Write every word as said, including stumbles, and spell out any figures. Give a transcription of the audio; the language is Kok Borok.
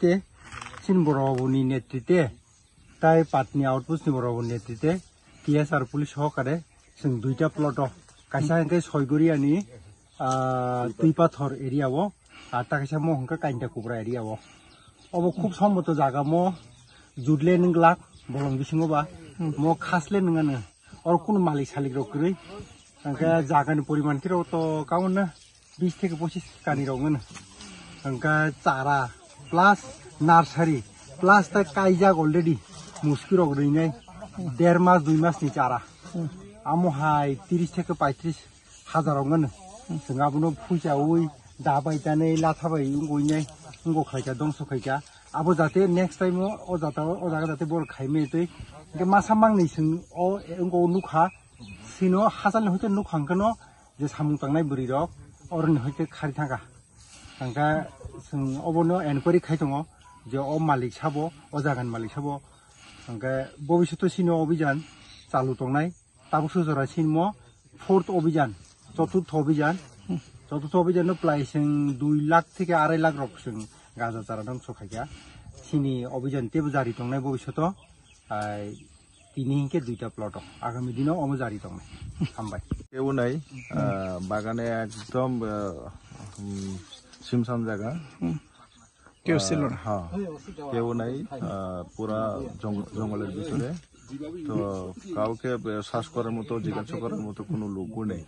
netrite, chini borok ni netrite, tai patni outpost ni borok ni netrite, T S R police sokare, chwng duita plot o, kaisa hwnkhe Soigoriya ni, ah, Twipathor area o, ar ta kaisa mo hwnkhe Kainta Kubra area o. Obo khub somboto jaga mo, jutle nwng glak, bolong bisingo ba, mo khasle nwng ano. Oro kunu malik salik rok kwrwi. Hwnkhe jagani poriman khe rok to kauna bis theke pochis kani rok wngmano. Hwnkhe chara plus nursery plus ta kaijak already muski rok rwinai der mas dui mas ni chara. Amo hai tiris theke paitris hajar rok wngmano. Chwng abono phuichaui da bai tanai latha bai wngwi nai wngkok khaika dongso khaika. Abo jate next time o, o jata o, o jaga jate bor khaimai twi. Hwnkhe masa mangni chwng o, wngkok nukha. Sino hachal ni hoite nukha hwnkhe no je samung tangnai bwrwi rok oroni hoite khari thangkha. Hwnkhe chwng obono enquiry khai tongo je o malik sabo, o jagani malik sabo. Hwnkhe bobishoto sino obijan chalu tongnai. Tabuk sujora sinmo fourth obijan, choturtho obijan. Choturtho obijan no plai chwng dui lakh theke arai lakh rok chwng gaja chara dam sokhaikha. Sini obijan tebo jari tongnai bobishoto. Ai tini hinkhe duita plot o. Agami dino omo jari tongnai. Hambai. Kebo nai, ah, bagane ekdom, ah, hmm, simsam jaga. Kebo silo na? Ah, ha. Kebo nai, ah, pura jong-, jongolor bhitore. To kauke, eh, sas korar moto, jigyasa korar moto kono lok nei.